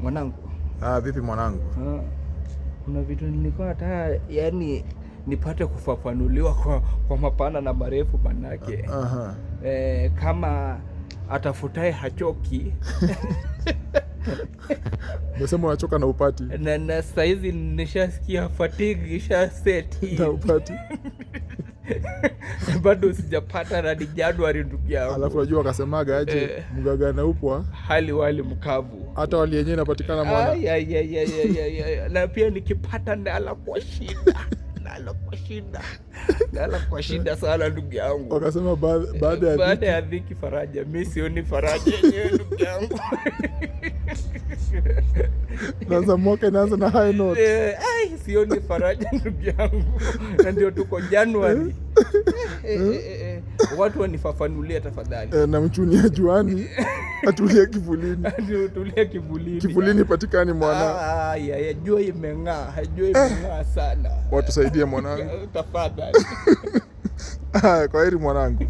Mwanangu. Ah, vipi mwanangu? Ah, kuna vitu nilikuwa nataka yani nipate kufafanuliwa kwa mapana na marefu manake. Kama atafutaye hachoki. Umesema unachoka na upati. Na saizi nishasikia fatigue isha set in. Na upati. Bado sijapata na ni Januari, ndugu yangu. Alafu unajua wakasemaga aje, mgaga na upwa hali wali mkavu. Hata wali yenyewe inapatikana, mwana. Ai, ai, ai, ai, ai, ai, ai. Na pia nikipata nala kwa shida, nala kwa shida, nala kwa shida sana, ndugu yangu. Wakasema baada ya baada dhiki ya dhiki faraja. Mi sioni faraja yenyewe, ndugu yangu. Naanza mwaka inaanza na high note. Ai, sioni faraja, ndugu yangu, na ndio tuko Januari. Watu wanifafanulie tafadhali. Na mchunia juani atulie kivulini. Tulie kivulini. Kivulini patikani, mwana. Ah, ya, jua imeng'aa, jua imeng'aa sana. Watusaidie, mwanangu. Tafadhali. Haya, kwa heri, mwanangu.